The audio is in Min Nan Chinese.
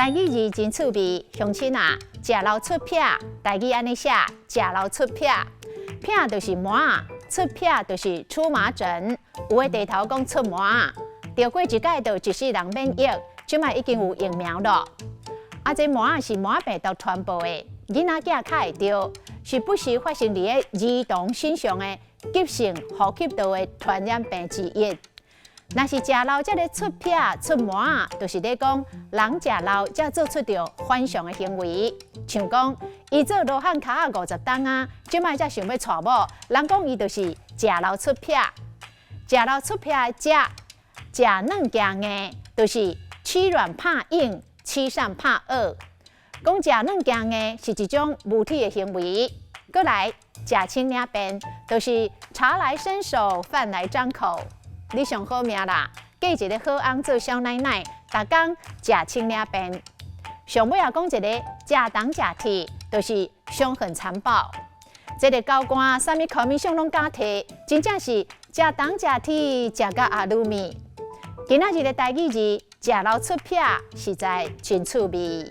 台語字真趣味，鄉親啊，食老出癖，台語按呢寫，食老出癖，癖就是痲仔，出癖就是出麻疹，有的地頭講出痲仔，著過一擺就一世人免疫，這擺已經有疫苗囉。啊，這痲仔是痲病毒傳播的，囡仔囝較會著，是不時發生佇咧兒童身上的急性呼吸道的傳染病之一。若是食老才咧出癖出痲仔，就是咧講人食老才做出著反常的行為，像講伊做羅漢跤仔50冬啊，這擺才想欲娶某，人講伊就是食老出癖。食老出癖的食，食軟驚硬，就是欺軟怕硬，欺善怕惡。講食軟驚硬是一種無體的行為。閣來食青領便，就是茶來伸手，飯來張口。你上好命啦，嫁一个好翁做少奶奶，逐工食青領便。上尾仔講一个食銅食鐵，就是兇狠殘暴。這个高官啥物考米賞攏敢提，真正是食銅食鐵，食甲阿魯米。今仔日的台語字，食老出癖，實在真趣味。